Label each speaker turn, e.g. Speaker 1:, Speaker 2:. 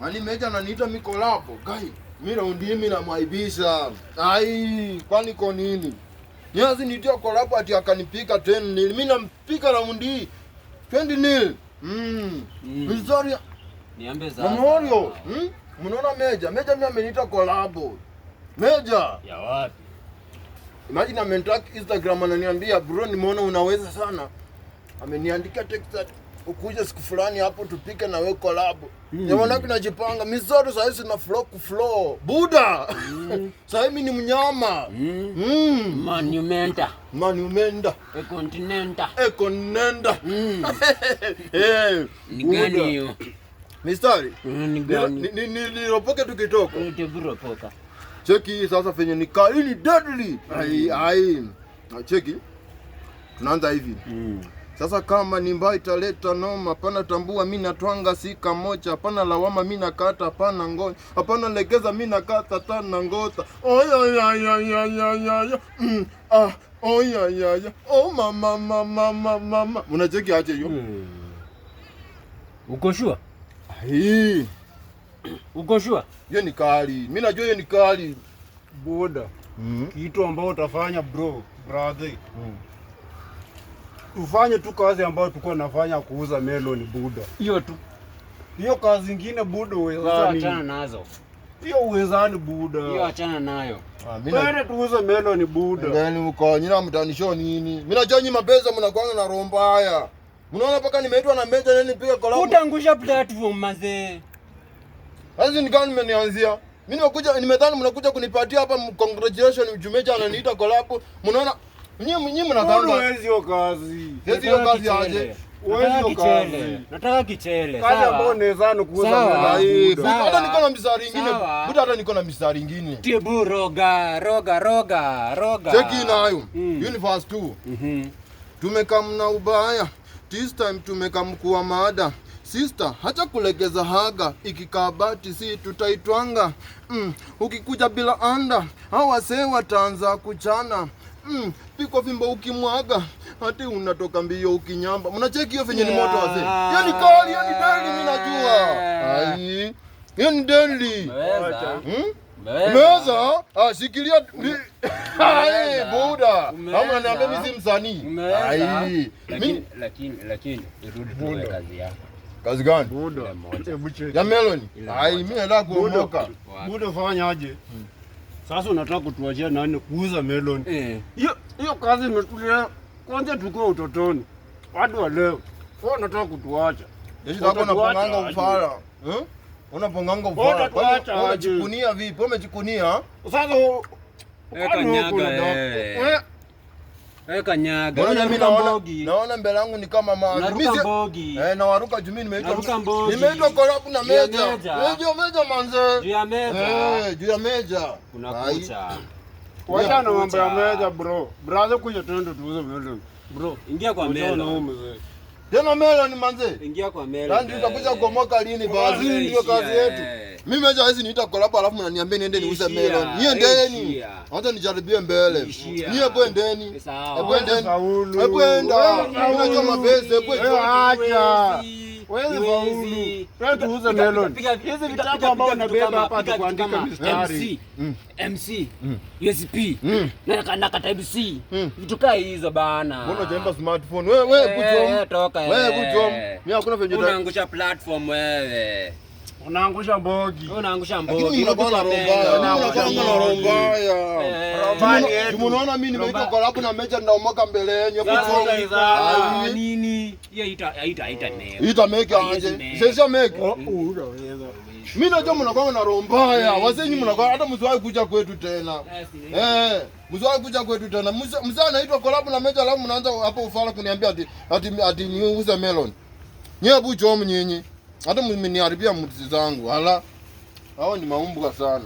Speaker 1: Mani Meja ananiita mi collabo. Guy, mi raundi hii mi namwaibisha. Ai, kwani ko nini? Niazi nitia collabo ati akanipika 10 nil. Mi nampika raundi hii 20 nil. Mizori
Speaker 2: Niambe sasa.
Speaker 1: Mamorio. Mnaona Meja? Meja mimi ameniita collabo. Meja.
Speaker 2: Ya wapi?
Speaker 1: Imagine amenitag Instagram ananiambia bro, nimeona unaweza sana. Ameniandikia text ati ukuje siku fulani hapo tupike na wewe collab. Jamaa mm. Najipanga mizoro sasa hizi na flow ku flow. Buda. Sasa mimi ni mnyama.
Speaker 2: Monumenta.
Speaker 1: Monumenta.
Speaker 2: E continenta.
Speaker 1: Eko nenda. Eh,
Speaker 2: Ni gani hiyo?
Speaker 1: Mistari.
Speaker 2: Ni gani?
Speaker 1: Niropoke tukitoka.
Speaker 2: Teburopoka.
Speaker 1: Cheki hii sasa venye ni kali ni deadly. Ai ai. Cheki. Tunaanza hivi. Sasa kama ni mbaya italeta noma, hapana tambua mi natwanga sika moja, hapana lawama mi nakata, hapana ngoja, hapana legeza mi nakata tana ngota. Oya ya ya ya ya ya ya. Ah, oya ya ya. Oh mama mama mama mama. Unacheki aje hiyo?
Speaker 2: Uko sure?
Speaker 1: Hii.
Speaker 2: Uko sure?
Speaker 1: Hiyo ni kali. Mimi najua hiyo ni kali.
Speaker 3: Buda. Kitu ambao utafanya bro, brother. Tufanye tu kazi ambayo tulikuwa nafanya kuuza melon buda.
Speaker 2: Hiyo tu.
Speaker 3: Hiyo kazi ingine buda
Speaker 2: Hizo achana
Speaker 3: uwezani.
Speaker 2: nazo.
Speaker 3: Hiyo uwezani buda.
Speaker 2: Hiyo achana nayo.
Speaker 1: Ah, mimi na
Speaker 3: Twende tuuze melon buda.
Speaker 1: Ndani huko nyina mtanisho nini? Mimi najua nyinyi mapesa mnakuanga na roho mbaya. Mnaona mpaka nimeitwa na Meja nini nipige collab.
Speaker 2: Utaangusha platform mazee.
Speaker 1: Sasa ni gani mmenianzia? Mimi nimekuja nimedhani mnakuja kunipatia hapa congratulations Jumeja ananiita collab. Mnaona nyinyi nyinyi
Speaker 3: Buda
Speaker 1: mnakaanga.
Speaker 3: huwezi hiyo kazi.
Speaker 1: Sasa hiyo
Speaker 2: Nataka
Speaker 1: kazi aje?
Speaker 2: kichele.
Speaker 3: Huwezi
Speaker 2: Nataka
Speaker 3: hiyo kazi.
Speaker 2: kichele. Nataka kichele.
Speaker 3: Kazi
Speaker 2: Sawa.
Speaker 3: ambayo unawezani kuuza
Speaker 2: Sawa.
Speaker 3: melon
Speaker 1: Ai,
Speaker 3: buda.
Speaker 2: Sawa.
Speaker 1: Hata niko na mistari ingine.
Speaker 2: Sawa.
Speaker 1: Buda hata niko na mistari ingine.
Speaker 2: Tebu roga, roga, roga, roga.
Speaker 1: Cheki nayo. Universe 2. Tumekamna ubaya. This time tumekamkuwa maada. Sister, hacha kulegeza haga, ikikabati si tutaitwanga. Ukikuja bila anda, hao wasee wataanza kuchana. Pikwa fimbo ukimwaga, hati unatoka mbio ukinyamba. Mnacheki hiyo venye ni moto wazee. Hiyo ni kali, hiyo ni deadly mimi najua. Ai. Hiyo ni deadly.
Speaker 2: Umeweza.
Speaker 1: Hmm? Umeweza? Ah, shikilia. Ai, buda.
Speaker 2: Umeweza.
Speaker 1: Ama unaniambia mimi si msanii.
Speaker 2: Umeweza.
Speaker 1: Ai.
Speaker 2: Lakini
Speaker 1: Mimi
Speaker 2: lakini lakini irudi tu kwa kazi yako.
Speaker 1: kazi gani?
Speaker 3: Buda.
Speaker 2: Ile moja.
Speaker 3: Hebu cheki.
Speaker 1: Ya melon.
Speaker 2: Ile
Speaker 1: Ai,
Speaker 2: moja.
Speaker 1: mimi nataka kuomoka.
Speaker 3: Buda fanya aje? Sasa unataka kutuachia nani kuuza melon?
Speaker 2: Eh.
Speaker 3: Hiyo hiyo kazi imetulia kwanza tukiwa utotoni. Watu wa leo. Wao wanataka kutuacha.
Speaker 1: Jeshi lako
Speaker 3: Utatuacha
Speaker 1: unaponganga
Speaker 3: aje?
Speaker 1: ufala. Eh? Unaponganga ufala.
Speaker 3: Utatuacha
Speaker 1: Kwani
Speaker 3: aje?
Speaker 1: Unajikunia vipi? Umejikunia?
Speaker 3: Sasa
Speaker 2: Weka
Speaker 3: kwani huko
Speaker 2: nyaga,
Speaker 3: unataka-
Speaker 2: eh. Weka nyaga.
Speaker 1: Mbona mimi
Speaker 2: Unaruka
Speaker 1: naona
Speaker 2: mbogi.
Speaker 1: naona mbele yangu ni kama maji.
Speaker 2: Unaruka
Speaker 1: Mimi si-
Speaker 2: mbogi.
Speaker 1: Eh, na waruka juu mimi nimeitwa.
Speaker 2: Naruka mbogi.
Speaker 1: Nimeitwa collab na
Speaker 2: Juu ya
Speaker 1: Meja.
Speaker 2: Meja.
Speaker 1: Meja, Meja manze.
Speaker 2: Juu ya meza.
Speaker 1: Eh, juu ya Meja.
Speaker 2: Kuna
Speaker 1: Ai.
Speaker 2: kucha.
Speaker 3: Wacha na mambo ya
Speaker 2: Kucha.
Speaker 3: meza bro. Brother kuja twende tuuze melon.
Speaker 2: Bro, ingia kwa
Speaker 3: Wacha na huyu
Speaker 2: melo.
Speaker 3: mzee.
Speaker 1: Tena melon manze.
Speaker 2: Ingia kwa melo.
Speaker 1: Yaani tutakuja kuomoka lini basi?
Speaker 2: Ishia,
Speaker 1: Ndio kazi yetu.
Speaker 2: eh.
Speaker 1: Mimi Meja hawezi niita collab alafu mnaniambia niende niuze
Speaker 2: Ishia,
Speaker 1: melon. Nyie endeni.
Speaker 2: ishia.
Speaker 1: Hata nijaribie mbele.
Speaker 2: Ishia.
Speaker 1: Nyie hebu endeni.
Speaker 2: Sawa.
Speaker 1: Hebu endeni.
Speaker 3: Faulu.
Speaker 1: Hebu enda.
Speaker 3: Wewe
Speaker 1: Mimi najua
Speaker 3: faulu.
Speaker 1: mapesa, hebu
Speaker 3: Wewe
Speaker 1: enda.
Speaker 3: acha. Wewe faulu. Wewe tuuze melon. Hizi vitabu ambao unabeba hapa tukuandika mistari.
Speaker 2: MC, MC, USP, na kata MC. Vitu kaa hizo bana.
Speaker 1: Mbona hujaimba smartphone? Wewe wewe
Speaker 2: Eh,
Speaker 1: kuchom.
Speaker 2: toka,
Speaker 1: Wewe
Speaker 2: eh.
Speaker 1: kuchom. Mimi hakuna venye
Speaker 2: Unaangusha platform wewe.
Speaker 3: Unaangusha mbogi.
Speaker 2: Unaangusha mbogi.
Speaker 1: Lakini mnakuwa na roho mbaya. Mnakuwa na roho mbaya.
Speaker 3: Roho yetu.
Speaker 1: Tumeona mimi nimeitwa collab na Meja ninaomoka mbele yenu. Hebu
Speaker 2: Sasa
Speaker 1: chom.
Speaker 2: itaizaa
Speaker 1: Ai.
Speaker 2: nini? Hiyo ita haita haita make.
Speaker 1: Ita make
Speaker 2: Haiwezi
Speaker 1: aje.
Speaker 2: make.
Speaker 1: Sasa make.
Speaker 3: Oh, unaweza.
Speaker 1: Mimi najua mnakuwa na roho mbaya. Wazee nyinyi mnakuwa hata msiwahi kuja kwetu tena. Eh, msiwahi kuja kwetu tena. Mzee anaitwa collab na Meja alafu mnaanza hapo ufala kuniambia ati ati ati niuze melon. Nyie hebu chom nyinyi. Hata mmeniharibia mti zangu. Hala. Hao ni maumbwa sana.